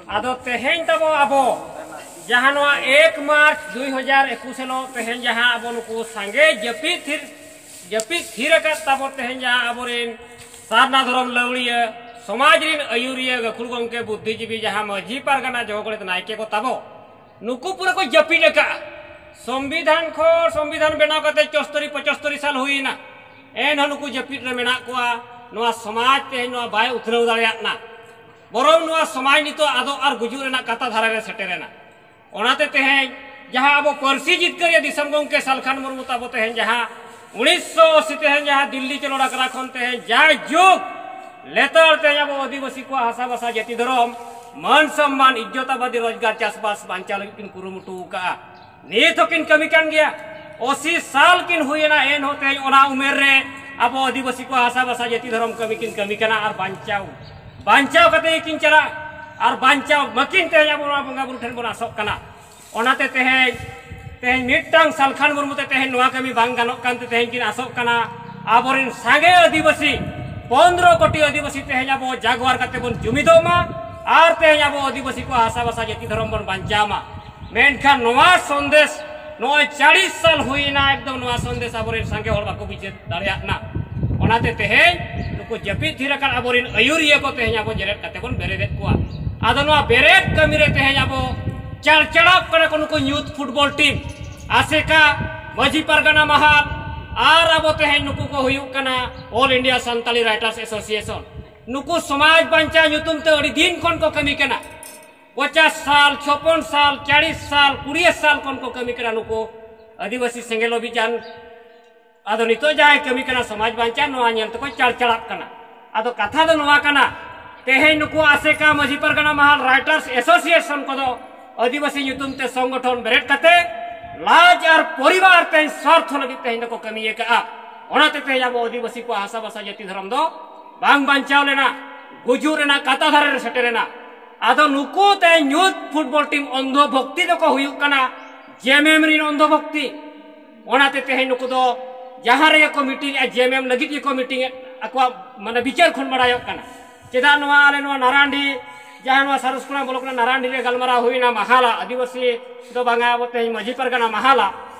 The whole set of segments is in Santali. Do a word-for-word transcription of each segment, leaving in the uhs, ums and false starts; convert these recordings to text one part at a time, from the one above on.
ᱟᱫᱚ ᱛᱮᱦᱮᱧ ᱛᱟᱵᱚ ᱟᱵᱚ ᱡᱟᱦᱟᱸ ᱱᱚᱣᱟ ᱮᱠ ᱢᱟᱨᱪ ᱫᱩᱭ ᱦᱟᱡᱟᱨ ᱮᱠᱩᱥ ᱦᱤᱞᱳᱜ ᱛᱮᱦᱮᱧ ᱡᱟᱦᱟᱸ ᱟᱵᱚ ᱱᱩᱠᱩ ᱥᱟᱸᱜᱮ ᱡᱟᱹᱯᱤᱫ ᱛᱷᱤᱨ, ᱡᱟᱹᱯᱤᱫ ᱛᱷᱤᱨ ᱟᱠᱟᱫ ᱛᱟᱵᱚ ᱛᱮᱦᱮᱧ ᱡᱟᱦᱟᱸ ᱟᱵᱚᱨᱮᱱ ᱥᱟᱨᱱᱟ ᱫᱷᱚᱨᱚᱢ ᱞᱟᱹᱣᱲᱤᱭᱟᱹ, ᱥᱚᱢᱟᱡᱽ ᱨᱮᱱ ᱟᱹᱭᱩᱨᱤᱭᱟᱹ, ᱜᱟᱹᱠᱷᱩᱲ ᱜᱚᱢᱠᱮ, ᱵᱩᱫᱽᱫᱷᱤᱡᱤᱵᱤ, ᱡᱟᱦᱟᱸ ᱢᱟᱹᱡᱷᱤ ᱯᱟᱨᱜᱟᱱᱟ, ᱡᱚᱜᱽ ᱜᱚᱰᱮᱛ, ᱱᱟᱭᱠᱮ ᱠᱚ ᱛᱟᱵᱚ, ᱱᱩᱠᱩ ᱯᱩᱨᱟᱹ ᱠᱚ ᱡᱟᱹᱯᱤᱫ ᱟᱠᱟᱫᱼᱟ᱾ ᱥᱚᱝᱵᱤᱫᱷᱟᱱ ᱠᱷᱚᱱ ᱥᱚᱝᱵᱤᱫᱷᱟᱱ ᱵᱮᱱᱟᱣ ᱠᱟᱛᱮ ᱪᱚᱥᱛᱚᱨᱤ ᱯᱚᱸᱪᱟᱥᱛᱚᱨᱤ ᱥᱟᱞ ᱦᱩᱭᱮᱱᱟ, ᱮᱱᱦᱚᱸ ᱱᱩᱠᱩ ᱡᱟᱹᱯᱤᱫ ᱨᱮ ᱢᱮᱱᱟᱜ ᱠᱚᱣᱟ᱾ ᱱᱚᱣᱟ ᱥᱚᱢᱟᱡᱽ ᱛᱮᱦᱮᱧ ᱱᱚᱣᱟ ᱵᱟᱭ ᱩᱛᱱᱟᱹᱣ ᱫᱟᱲᱮᱭᱟᱜ ᱠᱟᱱᱟ, ᱵᱚᱨᱚᱝ ᱱᱚᱣᱟ ᱥᱚᱢᱟᱡᱽ ᱱᱤᱛᱚᱜ ᱟᱫᱚᱜ ᱟᱨ ᱜᱩᱡᱩᱜ ᱨᱮᱱᱟᱜ ᱠᱟᱛᱷᱟ ᱫᱷᱟᱨᱟ ᱨᱮ ᱥᱮᱴᱮᱨᱮᱱᱟ᱾ ᱚᱱᱟᱛᱮ ᱛᱮᱦᱮᱧ ᱡᱟᱦᱟᱸ ᱟᱵᱚ ᱯᱟᱹᱨᱥᱤ ᱡᱤᱛᱠᱟᱹᱨᱤᱭᱟᱹ ᱫᱤᱥᱚᱢ ᱜᱚᱢᱠᱮ ᱥᱟᱞᱠᱷᱟᱱ ᱢᱩᱨᱢᱩ ᱛᱟᱵᱚ ᱛᱮᱦᱮᱧ ᱡᱟᱦᱟᱸ ᱩᱱᱤᱥᱥᱚ ᱟᱥᱤ ᱛᱮᱦᱮᱧ ᱡᱟᱦᱟᱸ ᱫᱤᱞᱞᱤ ᱪᱚᱞᱚᱱ ᱟᱠᱟᱱᱟ ᱠᱷᱚᱱ ᱛᱮᱦᱮᱧ ᱡᱟᱭᱡᱩᱜᱽ ᱞᱮᱛᱟᱲ ᱛᱮᱦᱮᱧ ᱟᱵᱚ ᱟᱹᱫᱤᱵᱟᱹᱥᱤ ᱠᱚᱣᱟᱜ ᱦᱟᱥᱟ ᱵᱷᱟᱥᱟ ᱡᱟᱹᱛᱤ ᱫᱷᱚᱨᱚᱢ ᱢᱟᱹᱱ ᱥᱚᱢᱢᱟᱱ ᱤᱡᱽᱡᱚᱛ ᱟᱵᱟᱫᱤ ᱨᱳᱡᱽᱜᱟᱨ ᱪᱟᱥᱵᱟᱥ ᱵᱟᱧᱪᱟᱣ ᱞᱟᱹᱜᱤᱫ ᱠᱤᱱ ᱠᱩᱨᱩᱢᱩᱴᱩ ᱟᱠᱟᱫᱼᱟ᱾ ᱱᱤᱛ ᱦᱚᱸᱠᱤᱱ ᱠᱟᱹᱢᱤ ᱠᱟᱱ ᱜᱮᱭᱟ᱾ ᱟᱥᱤ ᱥᱟᱞ ᱠᱤᱱ ᱦᱩᱭᱮᱱᱟ, ᱮᱱᱦᱚᱸ ᱛᱮᱦᱮᱧ ᱚᱱᱟ ᱩᱢᱮᱨ ᱨᱮ ᱟᱵᱚ ᱟᱹᱫᱤᱵᱟᱹᱥᱤ ᱠᱚᱣᱟᱜ ᱦᱟᱥᱟ ᱵᱷᱟᱥᱟ ᱡᱟᱹᱛᱤ ᱫᱷᱚᱨᱚᱢ ᱠᱟᱹᱢᱤ ᱠᱤᱱ ᱠᱟᱹᱢᱤ ᱠᱟᱱᱟ ᱟᱨ ᱵᱟᱧᱪᱟᱣ ᱵᱟᱧᱪᱟᱣ ᱠᱟᱛᱮ ᱜᱮᱠᱤᱱ ᱪᱟᱞᱟᱜ ᱟᱨ ᱵᱟᱧᱪᱟᱣ ᱢᱟᱹᱠᱤᱱ ᱛᱮᱦᱮᱧ ᱟᱵᱚ ᱱᱚᱣᱟ ᱵᱚᱸᱜᱟ ᱵᱩᱨᱩ ᱴᱷᱮᱱ ᱵᱚᱱ ᱟᱥᱚᱜ ᱠᱟᱱᱟ᱾ ᱚᱱᱟᱛᱮ ᱛᱮᱦᱮᱧ ᱛᱮᱦᱮᱧ ᱢᱤᱫᱴᱟᱝ ᱥᱟᱞᱠᱷᱟᱱ ᱢᱩᱨᱢᱩ ᱛᱮ ᱛᱮᱦᱮᱧ ᱱᱚᱣᱟ ᱠᱟᱹᱢᱤ ᱵᱟᱝ ᱜᱟᱱᱚᱜ ᱠᱟᱱᱛᱮ ᱛᱮᱦᱮᱧ ᱠᱤᱱ ᱟᱥᱚᱜ ᱠᱟᱱᱟ ᱟᱵᱚᱨᱮᱱ ᱥᱟᱸᱜᱮ ᱟᱹᱫᱤᱵᱟᱹᱥᱤ ᱯᱚᱱᱫᱽᱨᱚ ᱠᱳᱴᱤ ᱟᱹᱫᱤᱵᱟᱹᱥᱤ ᱛᱮᱦᱮᱧ ᱟᱵᱚ ᱡᱟᱜᱣᱟᱨ ᱠᱟᱛᱮ ᱵᱚᱱ ᱡᱩᱢᱤᱫᱚᱜ ᱢᱟ ᱟᱨ ᱛᱮᱦᱮᱧ ᱟᱵᱚ ᱟᱹᱫᱤᱵᱟᱹᱥᱤ ᱠᱚᱣᱟᱜ ᱦᱟᱥᱟ ᱵᱷᱟᱥᱟ ᱡᱟᱹᱛᱤ ᱫᱷᱚᱨᱚᱢ ᱵᱚᱱ ᱵᱟᱧᱪᱟᱣ ᱢᱟ᱾ ᱢᱮᱱᱠᱷᱟᱱ ᱱᱚᱣᱟ ᱥᱚᱱᱫᱮᱥ ᱱᱚᱜᱼᱚᱭ ᱪᱟᱲᱤᱥ ᱥᱟᱞ ᱦᱩᱭᱮᱱᱟ, ᱮᱠᱫᱚᱢ ᱱᱚᱣᱟ ᱥᱚᱱᱫᱮᱥ ᱟᱵᱚᱨᱮᱱ ᱥᱟᱸᱜᱮ ᱦᱚᱲ ᱵᱟᱠᱚ ᱵᱩᱡᱷᱟᱹᱣ ᱫᱟᱲᱮᱭᱟᱜ ᱠᱟᱱᱟ᱾ ᱚᱱᱟᱛᱮ ᱛᱮᱦᱮᱧ ᱱᱩᱠᱩ ᱡᱟᱹᱯᱤᱫ ᱛᱷᱤᱨ ᱟᱠᱟᱱ ᱟᱵᱚᱨᱮᱱ ᱟᱹᱭᱩᱨᱤᱭᱟᱹ ᱠᱚ ᱛᱮᱦᱮᱧ ᱟᱵᱚ ᱡᱮᱨᱮᱫ ᱠᱟᱛᱮ ᱵᱚᱱ ᱵᱮᱨᱮᱫᱮᱫ ᱠᱚᱣᱟ᱾ ᱟᱫᱚ ᱱᱚᱣᱟ ᱵᱮᱨᱮᱫ ᱠᱟᱹᱢᱤ ᱨᱮ ᱛᱮᱦᱮᱧ ᱟᱵᱚ ᱪᱟᱲᱪᱟᱲᱟᱜ ᱠᱟᱱᱟ ᱠᱚ ᱱᱩᱠᱩ ᱭᱩᱛᱷ ᱯᱷᱩᱴᱵᱚᱞ ᱴᱤᱢ, ᱟᱥᱮᱠᱟ, ᱢᱟᱹᱡᱷᱤ ᱯᱟᱨᱜᱟᱱᱟ ᱢᱟᱦᱟᱞ ᱟᱨ ᱟᱵᱚ ᱛᱮᱦᱮᱧ ᱱᱩᱠᱩ ᱠᱚ ᱦᱩᱭᱩᱜ ᱠᱟᱱᱟ all India Santali writers association. ᱱᱩᱠᱩ ᱥᱚᱢᱟᱡᱽ ᱵᱟᱧᱪᱟᱣ ᱧᱩᱛᱩᱢ ᱛᱮ ᱟᱹᱰᱤ ᱫᱤᱱ ᱠᱷᱚᱱ ᱠᱚ ᱠᱟᱹᱢᱤ ᱠᱟᱱᱟ᱾ ᱯᱚᱪᱟᱥ ᱥᱟᱞ, ᱪᱷᱚᱯᱚᱱ ᱥᱟᱞ, ᱪᱟᱲᱤᱥ ᱥᱟᱞ, ᱠᱩᱲᱤᱭᱟᱹ ᱥᱟᱞ ᱠᱷᱚᱱ ᱠᱚ ᱠᱟᱹᱢᱤ ᱠᱟᱱᱟ ᱱᱩᱠᱩ ᱟᱹᱫᱤᱵᱟᱹᱥᱤ ᱥᱮᱸᱜᱮᱞ ᱚᱵᱷᱤᱡᱟᱱ᱾ ᱟᱫᱚ ᱱᱤᱛᱚᱜ ᱡᱟᱦᱟᱸᱭ ᱠᱟᱹᱢᱤ ᱠᱟᱱᱟ ᱥᱚᱢᱟᱡᱽ ᱵᱟᱧᱪᱟᱣ, ᱱᱚᱣᱟ ᱧᱮᱞ ᱛᱮᱠᱚ ᱪᱟᱲᱪᱟᱲᱟᱜ ᱠᱟᱱᱟ᱾ ᱟᱫᱚ ᱠᱟᱛᱷᱟ ᱫᱚ ᱱᱚᱣᱟ ᱠᱟᱱᱟ, ᱛᱮᱦᱮᱧ ᱱᱩᱠᱩ ᱟᱥᱮᱠᱟ, ᱢᱟᱹᱡᱷᱤ ᱯᱟᱨᱜᱟᱱᱟ ᱢᱟᱦᱟᱞ, ᱨᱟᱭᱴᱟᱨᱥ ᱮᱥᱳᱥᱤᱭᱮᱥᱚᱱ ᱠᱚᱫᱚ ᱟᱹᱫᱤᱵᱟᱹᱥᱤ ᱧᱩᱛᱩᱢ ᱛᱮ ᱥᱚᱝᱜᱚᱴᱷᱚᱱ ᱵᱮᱨᱮᱫ ᱠᱟᱛᱮ ᱞᱟᱡ ᱟᱨ ᱯᱚᱨᱤᱵᱟᱨ ᱛᱮᱦᱮᱧ ᱥᱣᱟᱨᱛᱷᱚ ᱞᱟᱹᱜᱤᱫ ᱛᱮᱦᱮᱧ ᱫᱚᱠᱚ ᱠᱟᱹᱢᱤ ᱟᱠᱟᱫᱼᱟ᱾ ᱚᱱᱟᱛᱮ ᱛᱮᱦᱮᱧ ᱟᱵᱚ ᱟᱹᱫᱤᱵᱟᱹᱥᱤ ᱠᱚᱣᱟᱜ ᱦᱟᱥᱟ ᱵᱷᱟᱥᱟ ᱡᱟᱹᱛᱤ ᱫᱷᱚᱨᱚᱢ ᱫᱚ ᱵᱟᱝ ᱵᱟᱧᱪᱟᱣ ᱞᱮᱱᱟ, ᱜᱩᱡᱩᱜ ᱨᱮᱱᱟᱜ ᱠᱟᱛᱟ ᱫᱷᱟᱨᱮ ᱨᱮ ᱥᱮᱴᱮᱨ ᱮᱱᱟ᱾ ᱟᱫᱚ ᱱᱩᱠᱩ ᱛᱮᱦᱮᱧ ᱭᱩᱛᱷ ᱯᱷᱩᱴᱵᱚᱞ ᱴᱤᱢ ᱚᱱᱫᱷᱚ ᱵᱷᱚᱠᱛᱤ ᱫᱚᱠᱚ ᱦᱩᱭᱩᱜ ᱠᱟᱱᱟ ᱡᱮᱢᱮᱢ ᱨᱤᱱ ᱚᱱᱫᱷᱚ ᱵᱷᱚᱠᱛᱤ᱾ ᱚᱱᱟᱛᱮ ᱛᱮᱦᱮᱧ ᱱᱩᱠᱩ ᱫᱚ ᱡᱟᱦᱟᱸ ᱨᱮᱜᱮ ᱠᱚ ᱢᱤᱴᱤᱝ ᱮᱫᱼᱟ, ᱡᱮᱢᱮᱢ ᱞᱟᱹᱜᱤᱫ ᱜᱮᱠᱚ ᱢᱤᱴᱤᱝ ᱮᱫ, ᱟᱠᱚᱣᱟᱜ ᱢᱟᱱᱮ ᱵᱤᱪᱟᱹᱨ ᱠᱷᱚᱱ ᱵᱟᱲᱟᱭᱚᱜ ᱠᱟᱱᱟ᱾ ᱪᱮᱫᱟᱜ ᱱᱚᱣᱟ ᱟᱞᱮ ᱱᱚᱣᱟ ᱱᱟᱨᱟᱱᱰᱤ ᱡᱟᱦᱟᱸ ᱱᱚᱣᱟ ᱥᱟᱨᱚᱥᱠᱚᱲᱟ ᱵᱞᱚᱠ ᱨᱮᱱᱟᱜ ᱱᱟᱨᱟᱱᱰᱤ ᱨᱮ ᱜᱟᱞᱢᱟᱨᱟᱣ ᱦᱩᱭᱱᱟ ᱢᱟᱦᱟᱞᱟ, ᱟᱹᱫᱤᱵᱟᱹᱥᱤ ᱫᱚ ᱵᱟᱝᱟ, ᱟᱵᱚ ᱛᱮᱦᱮᱧ ᱢᱟᱹᱡᱷᱤ ᱯᱟᱨᱜᱟᱱᱟ ᱢᱟᱦᱟᱞᱟ᱾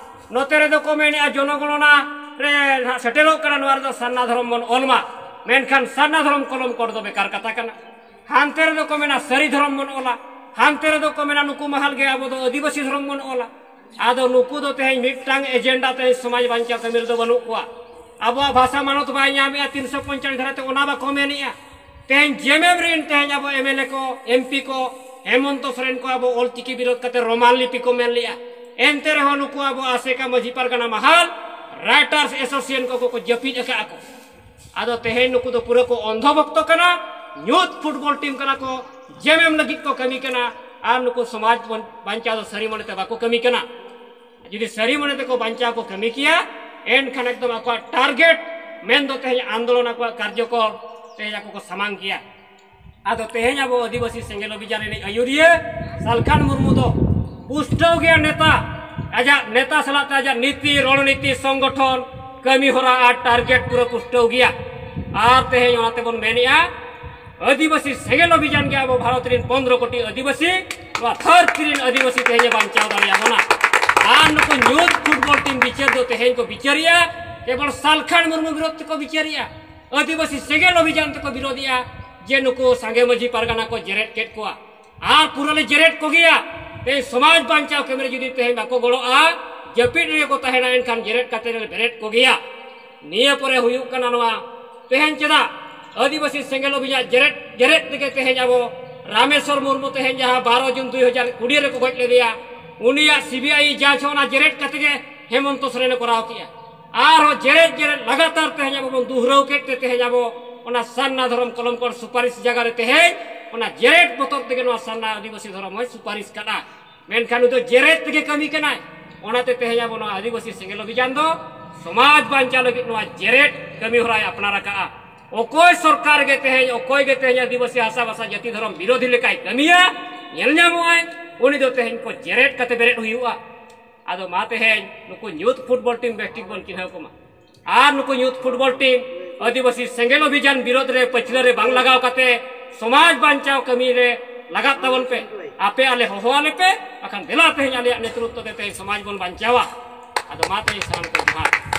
ᱱᱚᱛᱮ ᱨᱮᱫᱚ ᱠᱚ ᱢᱮᱱᱮᱫᱼᱟ ᱡᱚᱱᱚᱜᱚᱬᱚᱱᱟ ᱨᱮ ᱱᱟᱦᱟᱜ ᱥᱮᱴᱮᱨᱚᱜ ᱠᱟᱱᱟ, ᱱᱚᱣᱟ ᱨᱮᱫᱚ ᱥᱟᱨᱱᱟ ᱫᱷᱚᱨᱚᱢ ᱵᱚᱱ ᱚᱞ ᱢᱟ᱾ ᱢᱮᱱᱠᱷᱟᱱ ᱥᱟᱨᱱᱟ ᱫᱷᱚᱨᱚᱢ ᱠᱚᱞᱚᱢ ᱠᱚᱨᱮ ᱫᱚ ᱵᱮᱠᱟᱨ ᱠᱟᱛᱷᱟ ᱠᱟᱱᱟ᱾ ᱦᱟᱱᱛᱮ ᱨᱮᱫᱚ ᱠᱚ ᱢᱮᱱᱟ ᱥᱟᱹᱨᱤ ᱫᱷᱚᱨᱚᱢ ᱵᱚᱱ ᱚᱞᱟ, ᱦᱟᱱᱛᱮ ᱨᱮᱫᱚ ᱠᱚ ᱢᱮᱱᱟ ᱱᱩᱠᱩ ᱢᱟᱦᱟᱞ ᱜᱮ ᱟᱵᱚ ᱫᱚ ᱟᱹᱫᱤᱵᱟᱹᱥᱤ ᱫᱷᱚᱨᱚᱢ ᱵᱚᱱ ᱚᱞᱟ᱾ ᱟᱫᱚ ᱱᱩᱠᱩ ᱫᱚ ᱛᱮᱦᱮᱧ ᱢᱤᱫᱴᱟᱝ ᱮᱡᱮᱱᱰᱟ ᱛᱮᱦᱮᱧ ᱥᱚᱢᱟᱡᱽ ᱵᱟᱧᱪᱟᱣ ᱠᱟᱹᱢᱤ ᱨᱮᱫᱚ ᱵᱟᱹᱱᱩᱜ ᱠᱚᱣᱟ᱾ ᱟᱵᱚᱣᱟᱜ ᱵᱷᱟᱥᱟ ᱢᱟᱱᱚᱛ ᱵᱟᱭ ᱧᱟᱢᱮᱜᱼᱟ, ᱛᱤᱱᱥᱚ ᱯᱚᱧᱪᱟᱥ ᱫᱷᱟᱨᱟ ᱛᱮ ᱚᱱᱟ ᱵᱟᱠᱚ ᱢᱮᱱᱮᱜᱼᱟ᱾ ᱛᱮᱦᱮᱧ ᱡᱮᱢᱮᱢ ᱨᱮᱱ ᱛᱮᱦᱮᱧ ᱟᱵᱚ ᱮᱢᱮᱞᱮ ᱠᱚ, ᱮᱢᱯᱤ ᱠᱚ, ᱦᱮᱢᱚᱱᱛᱚ ᱥᱚᱨᱮᱱ ᱠᱚ ᱟᱵᱚ ᱚᱞ ᱪᱤᱠᱤ ᱵᱤᱨᱳᱫᱷ ᱠᱟᱛᱮ ᱨᱳᱢᱟᱱ ᱞᱤᱯᱤ ᱠᱚ ᱢᱮᱱ ᱞᱮᱜᱼᱟ᱾ ᱮᱱᱛᱮ ᱨᱮᱦᱚᱸ ᱱᱩᱠᱩ ᱟᱵᱚ ᱟᱥᱮᱠᱟ ᱢᱟᱹᱡᱷᱤ ᱯᱟᱨᱜᱟᱱᱟ ᱢᱟᱦᱟᱞ, ᱨᱟᱭᱴᱟᱨᱥ ᱮᱥᱳᱥᱤᱭᱮᱥᱚᱱ ᱠᱚ ᱠᱚ ᱡᱟᱹᱯᱤᱫ ᱟᱠᱟᱫᱼᱟ ᱠᱚ᱾ ᱟᱫᱚ ᱛᱮᱦᱮᱧ ᱱᱩᱠᱩ ᱫᱚ ᱯᱩᱨᱟᱹ ᱠᱚ ᱚᱱᱫᱷᱚ ᱵᱷᱚᱠᱛᱚ ᱠᱟᱱᱟ, ᱧᱩᱛ ᱯᱷᱩᱴᱵᱚᱞ ᱴᱤᱢ ᱠᱟᱱᱟ ᱠᱚ, ᱡᱮᱢᱮᱢ ᱞᱟᱹᱜᱤᱫ ᱠᱚ ᱠᱟᱹᱢᱤ ᱠᱟᱱᱟ, ᱟᱨ ᱱᱩᱠᱩ ᱥᱚᱢᱟᱡᱽ ᱵᱚᱱ ᱵᱟᱧᱪᱟᱣ ᱫᱚ ᱥᱟᱹᱨᱤ ᱢᱚᱱᱮᱛᱮ ᱵᱟᱠᱚ ᱠᱟᱹᱢᱤ ᱠᱟᱱᱟ᱾ ᱡᱩᱫᱤ ᱥᱟᱹᱨᱤ ᱢᱚᱱᱮ ᱛᱮᱠᱚ ᱵᱟᱧᱪᱟᱣ ᱠᱚ ᱠᱟᱹᱢᱤ ᱠᱮᱭᱟ, ᱮᱱᱠᱷᱟᱱ ᱮᱠᱫᱚᱢ ᱟᱠᱚᱣᱟᱜ ᱴᱟᱨᱜᱮᱴ ᱢᱮᱱᱫᱚ ᱛᱮᱦᱮᱧ ᱟᱱᱫᱳᱞᱚᱱ, ᱟᱠᱚᱣᱟᱜ ᱠᱟᱨᱡᱚᱠᱚᱨ ᱛᱮᱦᱮᱧ ᱟᱠᱚ ᱠᱚ ᱥᱟᱢᱟᱝ ᱠᱮᱭᱟ᱾ ᱟᱫᱚ ᱛᱮᱦᱮᱧ ᱟᱵᱚ ᱟᱹᱫᱤᱵᱟᱹᱥᱤ ᱥᱮᱸᱜᱮᱞ ᱚᱵᱷᱤᱡᱟᱱ ᱨᱤᱱᱤᱡ ᱟᱹᱭᱩᱨᱤᱭᱟᱹ ᱥᱟᱞᱠᱷᱟᱱ ᱢᱩᱨᱢᱩ ᱫᱚ ᱯᱩᱥᱴᱟᱹᱣ ᱜᱮᱭᱟ ᱱᱮᱛᱟ, ᱟᱡᱟᱜ ᱱᱮᱛᱟ ᱥᱟᱞᱟᱜ ᱛᱮ ᱟᱡᱟᱜ ᱱᱤᱛᱤ, ᱨᱚᱬᱱᱤᱛᱤ, ᱥᱚᱝᱜᱚᱴᱷᱚᱱ, ᱠᱟᱹᱢᱤ ᱦᱚᱨᱟ ᱟᱨ ᱴᱟᱨᱜᱮᱴ ᱯᱩᱨᱟᱹ ᱯᱩᱥᱴᱟᱹᱣ ᱜᱮᱭᱟ᱾ ᱟᱨ ᱛᱮᱦᱮᱧ ᱚᱱᱟ ᱛᱮᱵᱚᱱ ᱢᱮᱱᱮᱜᱼᱟ, ᱟᱹᱫᱤᱵᱟᱹᱥᱤ ᱥᱮᱸᱜᱮᱞ ᱚᱵᱷᱤᱡᱟᱱ ᱜᱮ ᱟᱵᱚ ᱵᱷᱟᱨᱚᱛ ᱨᱤᱱ ᱯᱚᱱᱫᱽᱨᱚ ᱠᱳᱴᱤ ᱟᱹᱫᱤᱵᱟᱹᱥᱤ, ᱱᱚᱣᱟ ᱫᱷᱟᱹᱨᱛᱤ ᱨᱤᱱ ᱟᱹᱫᱤᱵᱟᱹᱥᱤ ᱛᱮᱦᱮᱧ ᱮ ᱵᱟᱧᱪᱟᱣ ᱫᱟᱲᱮᱭᱟᱵᱚᱱᱟ᱾ ᱟᱨ ᱱᱩᱠᱩ ᱧᱩᱛ ᱯᱷᱩᱴᱵᱚᱞ ᱴᱤᱢ ᱵᱤᱪᱟᱹᱨ ᱫᱚ ᱛᱮᱦᱮᱧ ᱠᱚ ᱵᱤᱪᱟᱹᱨᱮᱜᱼᱟ, ᱠᱮᱵᱚᱞ ᱥᱟᱞᱠᱷᱟᱱ ᱢᱩᱨᱢᱩ ᱵᱤᱨᱳᱫᱷ ᱛᱮᱠᱚ ᱵᱤᱪᱟᱹᱨᱮᱜᱼᱟ᱾ ᱟᱹᱫᱤᱵᱟᱹᱥᱤ ᱥᱮᱸᱜᱮᱞ ᱚᱵᱷᱤᱡᱟᱱ ᱛᱮᱠᱚ ᱵᱤᱨᱳᱫᱷᱮᱜᱼᱟ ᱡᱮ ᱱᱩᱠᱩ ᱥᱟᱸᱜᱮ ᱢᱟᱹᱡᱷᱤ ᱯᱟᱨᱜᱟᱱᱟ ᱠᱚ ᱡᱮᱨᱮᱫ ᱠᱮᱫ ᱠᱚᱣᱟ᱾ ᱟᱨ ᱯᱩᱨᱟᱹ ᱞᱮ ᱡᱮᱨᱮᱫ ᱠᱚᱜᱮᱭᱟ᱾ ᱛᱮᱦᱮᱧ ᱥᱚᱢᱟᱡᱽ ᱵᱟᱧᱪᱟᱣ ᱠᱟᱹᱢᱤ ᱨᱮ ᱡᱩᱫᱤ ᱛᱮᱦᱮᱧ ᱵᱟᱠᱚ ᱜᱚᱲᱚᱜᱼᱟ, ᱡᱟᱹᱯᱤᱫ ᱨᱮᱜᱮ ᱠᱚ ᱛᱟᱦᱮᱱᱟ, ᱮᱱᱠᱷᱟᱱ ᱡᱮᱨᱮᱫ ᱠᱟᱛᱮ ᱞᱮ ᱵᱮᱨᱮᱫ ᱠᱚᱜᱮᱭᱟ᱾ ᱱᱤᱭᱟᱹ ᱯᱚᱨᱮ ᱦᱩᱭᱩᱜ ᱠᱟᱱᱟ ᱱᱚᱣᱟ, ᱛᱮᱦᱮᱧ ᱪᱮᱫᱟᱜ ᱟᱹᱫᱤᱵᱟᱹᱥᱤ ᱥᱮᱸᱜᱮᱞ ᱚᱵᱷᱤᱡᱟᱱ ᱡᱮᱨᱮᱫ, ᱡᱮᱨᱮᱫ ᱛᱮᱜᱮ ᱛᱮᱦᱮᱧ ᱟᱵᱚ ᱨᱟᱢᱮᱥᱣᱚᱨ ᱢᱩᱨᱢᱩ ᱛᱮᱦᱮᱧ ᱡᱟᱦᱟᱸ ᱵᱟᱨᱚ ᱡᱩᱱ ᱫᱩᱭ ᱦᱟᱡᱟᱨ ᱠᱩᱲᱤ ᱨᱮᱠᱚ ᱜᱚᱡ ᱞᱮᱫᱮᱭᱟ, ᱩᱱᱤᱭᱟᱜ ᱥᱤᱵᱤᱟᱭ ᱡᱟᱸᱪ ᱦᱚᱸ ᱚᱱᱟ ᱡᱮᱨᱮᱫ ᱠᱟᱛᱮ ᱜᱮ ᱦᱮᱢᱚᱱᱛᱚ ᱥᱚᱨᱮᱱᱮ ᱠᱚᱨᱟᱣ ᱠᱮᱜᱼᱟ᱾ ᱟᱨᱦᱚᱸ ᱡᱮᱨᱮᱫ ᱡᱮᱨᱮᱫ ᱞᱟᱜᱟᱛᱟᱨ ᱛᱮᱦᱮᱧ ᱟᱵᱚ ᱵᱚᱱ ᱫᱩᱦᱨᱟᱹᱣ ᱠᱮᱫ ᱛᱮ ᱛᱮᱦᱮᱧ ᱟᱵᱚ ᱚᱱᱟ ᱥᱟᱨᱱᱟ ᱫᱷᱚᱨᱚᱢ ᱠᱚᱞᱚᱢ ᱠᱚᱨ ᱥᱩᱯᱟᱨᱤᱥ ᱡᱟᱭᱜᱟ ᱨᱮ ᱛᱮᱦᱮᱧ ᱚᱱᱟ ᱡᱮᱨᱮᱫ ᱵᱚᱛᱚᱨ ᱛᱮᱜᱮ ᱱᱚᱣᱟ ᱥᱟᱨᱱᱟ ᱟᱹᱫᱤᱵᱟᱹᱥᱤ ᱫᱷᱚᱨᱚᱢ ᱦᱚᱸᱭ ᱥᱩᱯᱟᱨᱤᱥ ᱠᱟᱫᱟ᱾ ᱢᱮᱱᱠᱷᱟᱱ ᱩᱱᱤ ᱫᱚ ᱡᱮᱨᱮᱫ ᱛᱮᱜᱮ ᱠᱟᱹᱢᱤ ᱠᱟᱱᱟᱭ᱾ ᱚᱱᱟᱛᱮ ᱛᱮᱦᱮᱧ ᱟᱵᱚ ᱱᱚᱣᱟ ᱟᱹᱫᱤᱵᱟᱹᱥᱤ ᱥᱮᱸᱜᱮᱞ ᱚᱵᱷᱤᱡᱟᱱ ᱫᱚ ᱥᱚᱢᱟᱡᱽ ᱵᱟᱧᱪᱟᱣ ᱞᱟᱹᱜᱤᱫ ᱱᱚᱣᱟ ᱡᱮᱨᱮᱫ ᱠᱟᱹᱢᱤ ᱦᱚᱨᱟᱭ ᱟᱯᱱᱟᱨ ᱟᱠᱟᱫᱼᱟ᱾ ᱚᱠᱚᱭ ᱥᱚᱨᱠᱟᱨ ᱜᱮ ᱛᱮᱦᱮᱧ, ᱚᱠᱚᱭ ᱜᱮ ᱛᱮᱦᱮᱧ ᱟᱹᱫᱤᱵᱟᱹᱥᱤ ᱦᱟᱥᱟ ᱵᱷᱟᱥᱟ ᱡᱟᱹᱛᱤ ᱫᱷᱚᱨᱚᱢ ᱵᱤᱨᱳᱫᱷᱤ ᱞᱮᱠᱟᱭ ᱠᱟᱹᱢᱤᱭᱟ, ᱧᱮᱞ ᱧᱟᱢᱚᱜᱼᱟᱭ, ᱩᱱᱤ ᱫᱚ ᱛᱮᱦᱮᱧ ᱠᱚ ᱡᱮᱨᱮᱫ ᱠᱟᱛᱮ ᱵᱮᱨᱮᱫ ᱦᱩᱭᱩᱜᱼᱟ᱾ ᱟᱫᱚ ᱢᱟ ᱛᱮᱦᱮᱧ ᱱᱩᱠᱩ ᱧᱩᱛ ᱯᱷᱩᱴᱵᱚᱞ ᱴᱤᱢ ᱵᱮᱥ ᱴᱷᱤᱠ ᱵᱚᱱ ᱪᱤᱱᱦᱟᱹᱣ ᱠᱚᱢᱟ᱾ ᱟᱨ ᱱᱩᱠᱩ ᱧᱩᱛ ᱯᱷᱩᱴᱵᱚᱞ ᱴᱤᱢ ᱟᱹᱫᱤᱵᱟᱹᱥᱤ ᱥᱮᱸᱜᱮᱞ ᱚᱵᱷᱤᱡᱟᱱ ᱵᱤᱨᱳᱫᱷ ᱨᱮ ᱯᱟᱹᱪᱷᱞᱟᱹ ᱨᱮ ᱵᱟᱝ ᱞᱟᱜᱟᱣ ᱠᱟᱛᱮ ᱥᱚᱢᱟᱡᱽ ᱵᱟᱧᱪᱟᱣ ᱠᱟᱹᱢᱤ ᱨᱮ ᱞᱟᱜᱟᱜ ᱛᱟᱵᱚᱱ ᱯᱮ᱾ ᱟᱯᱮ ᱟᱞᱮ ᱦᱚᱦᱚ ᱟᱞᱮ ᱯᱮ, ᱵᱟᱠᱷᱟᱱ ᱫᱮᱞᱟ ᱛᱮᱦᱮᱧ ᱟᱞᱮᱭᱟᱜ ᱱᱮᱛᱨᱩᱛᱛᱚ ᱛᱮ ᱛᱮᱦᱮᱧ ᱥᱚᱢᱟᱡᱽ ᱵᱚᱱ ᱵᱟᱧᱪᱟᱣᱟ᱾ ᱟᱫᱚ ᱢᱟ ᱛᱮᱦᱮᱧ ᱥᱟᱱᱟᱢ ᱠᱚ ᱡᱚᱦᱟᱨ᱾